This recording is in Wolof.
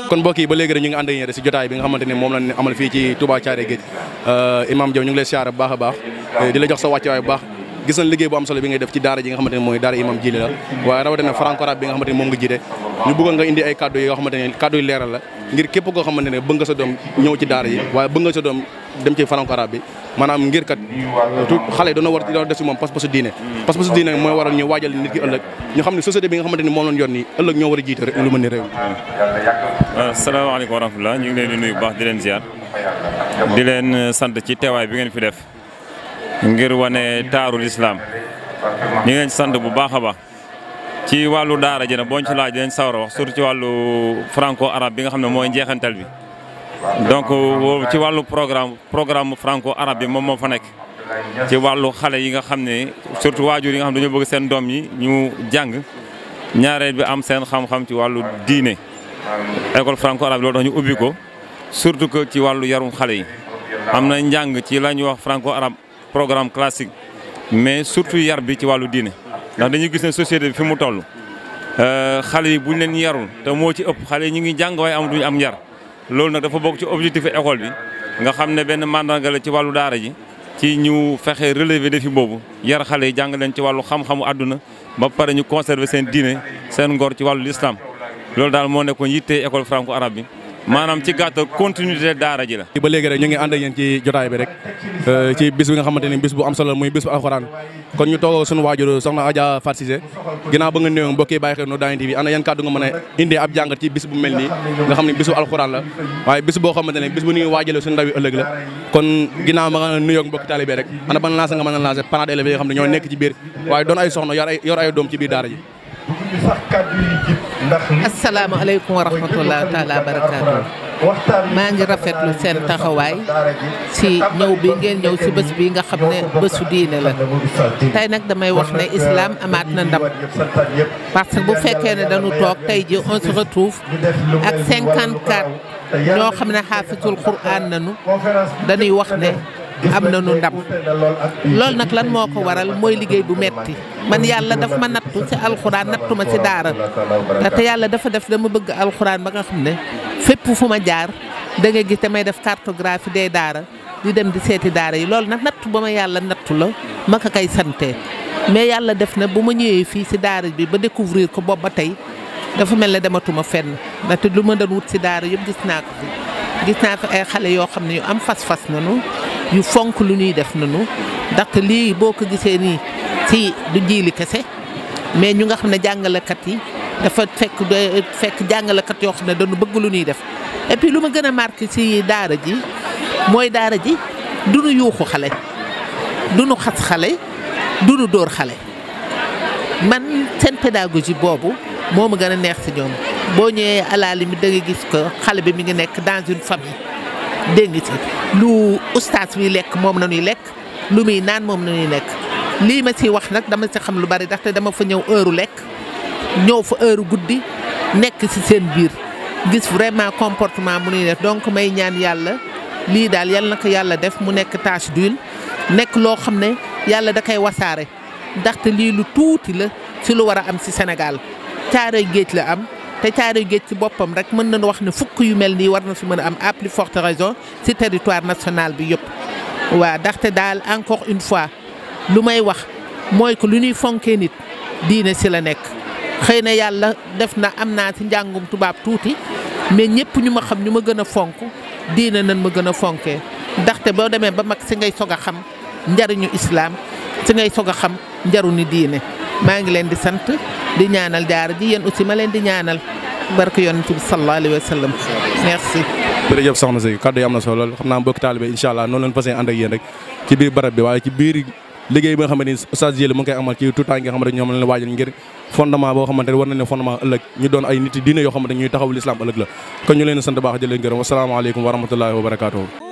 kon mbokk yi ba léegi rek ñu ngi ànd ak yéen si jotaay bi nga xamante ni moom lañ amal fii ci Touba Thiaré Géej Imam Diaw ñu ngi lay siyaare bu baax a baax di la jox sa wàccuwaay bu baax gis nañ liggéey bu am solo bi ngay def ci daara ji nga xamante ne mooy daara imam Jili la waaye rawatina franco arabe bi nga xamante ne moom nga jiite ñu bëggoon nga indi ay kàddu yoo xamante ne kàddu yu leeral la ngir képp koo xamante ne bëgg nga sa doom ñëw ci daara yi waaye bëgg nga sa doom dem ci franco arabe bi maanaam ngir kat xale yi doona war def si moom pas-pasu diine mooy waral ñu waajal nit ki ëllëg ñu xam ne société bi nga xamante ni moom lañ yor nii ëllëg ñoo war a jiite rek lu mën ni réew asalaamaaleykum wa rahmatulah ñu ngi leen di nuyu bu baax di leen ziar di leen sant ci teewaay bi ngeen fi def ngir wane taarul islam ñu ngi leen sant bu baax a baax ci wàllu daara ji nag boo ñu ci laaj leen sawar a wax surtout ci wàllu franco arabe bi nga xam ne mooy njeexantal bi donc ci wàllu programme franco arabe bi moom moo fa nekk ci wàllu xale yi nga xam ne surtout waajur yi nga xam ne dañoo bëgg seen doom yi ñu jàng ñaareel bi am seen xam-xam ci wàllu diine école franco arabe loolu tax ñu ubbi ko surtout que ci wàllu yarum xale yi am na njàng ci la ñuy wax franco arabe programme classique mais surtout yar bi ci wàllu diine ndax dañuy gis ne société bi fi mu toll xale yi buñ leen yarul te moo ci ëpp xale yi ñu ngi jàng waaye amatuñu am njar loolu nag dafa bokk ci objectif école bi nga xam ne benn mandarga la ci wàllu daara ji ci ñu fexe relever défi boobu yar xale yi jàng leen ci wàllu xam-xamu àdduna ba pare ñu conserver seen diine seen ngor ci wàllu l'islam loolu daal moo nekkoon yittee école franco arabe bi maanaam ci gàttal continuité daara ji la. ba léegi rek ñu ngi ànd ak yéen ci jotaay bi rek ci bis bi nga xamante ni bis bu am solo muy bis bu alxuraan kon ñu toog suñu waajur soxna Adja Fatou Cissé ginnaaw ba nga néew mbokk yi bàyyi xel Nourou Darayni TV ana yan kàddu nga mën a indi ab jàngat ci bis bu mel nii nga xam ne bisu alxuraan la waaye bis boo xamante ne bis bu ñuy waajale suñu ndaw yi ëllëg la kon ginnaaw ba nga nuyoog mbokki talibé rek ana ban lancé nga mën a lancé parents d'élèves yi nga xam ne ñoo nekk ci biir waaye doon ay soxna yor ay doom ci biir daara ji. asalaamaaleykum wa rahmatulah taala barakaatu maa ngi rafetlu seen taxawaay si ñëw bi ngeen ñëw si bés bi nga xam ne bésu diine la tey nag damay wax ne islam amaat na ndam parce que bu fekkee ne dañu toog tey ji on se retrouve ak 54 ñoo xam ne xaafisul Qur'an nañu dañuy wax ne am nañu ndam loolu nag lan moo ko waral mooy liggéey bu metti man yàlla daf ma nattu ci alxuraan nattu ma ci daara te yàlla dafa def dama bëgg alxuraan ba nga xam ne fépp fu ma jaar da nga gis damay def cartographie des daara di dem di seeti daara yi loolu nag nattu ba ma yàlla nattu la ma ko kay sante mais yàlla def na bu ma ñëwee fii ci daara bi ba découvrir ko boobu ba tey dafa mel ne dematuma fenn ndaxte lu ma doon wut ci daara yëpp gis naa ko fi gis naa fi ay xale yoo xam ne yu am fas-fas nanu yu fonk lu ñuy def nanu ndaxte lii boo ko gisee nii ci du jiili kese mais ñu nga xam ne jàngalekat yi dafa fekk jàngalekat yoo xam ne dañu bëgg lu ñuy def et puis lu ma gën a marqué ci daara ji mooy daara ji duñu yuuxu xale duñu xas xale duñu dóor xale man seen pédagogie boobu moo ma gën a neex ci ñoom boo ñëwee à la limite da nga gis ko xale bi mi ngi nekk dans une famille dégg nga ci lu ustaas bi lekk moom na ñuy lekk lu muy naan moom na ñuy lekk lii ma ci wax nag dama ci xam lu bari ndaxte dama fa ñëw heure lekk ñëw fa heure guddi nekk ci seen biir gis vraiment comportement bu ñuy def donc may ñaan yàlla lii daal yal na ko yàlla def mu nekk tâche d'huile nekk loo xam ne yàlla da koy wasaare ndaxte lii lu tuuti la ci lu war a am ci Sénégal Caaroy Géej la am te Caaroy Géej ci boppam rek mën nañu wax ne fukk yu mel nii war na fi mën a am à plus forte raison ci territoire national bi yëpp waaw ndaxte daal encore une fois lu may wax mooy que lu ñuy fonkee nit diine ci la nekk xëy na yàlla def na am naa ci njàngum tubaab tuuti mais ñëpp ñu ma xam ñu ma gën a fonk diine nañ ma gën a fonkee ndaxte boo demee ba mag ci ngay soog a xam njariñu islam ci ngay soog a xam njaruñu diine maa ngi leen di sant di ñaanal daara ji yéen aussi ma leen di ñaanal barke yonent bi sallallahu alayhi wa sallam merci. jërëjëf soxna si kàddu yi am na solo lool xam naa mbokk taalibe incha allah noonu leen fas yéene ànd ak yéen rek ci biir barab bi waaye ci biir liggéey bi nga xamante ni Oustaz Jili mu ngi koy amal ci tout temps nga xamante ñoom leen waajal ngir fondement boo xamante ne war na ne fondement ëllëg ñu doon ay nit diine yoo xamante ñuy taxaw l'islam ëllëg la kon ñu leen sant baax jël leen gërëm wasalaamaaleykum wa rahmatullahi wa barakatuhu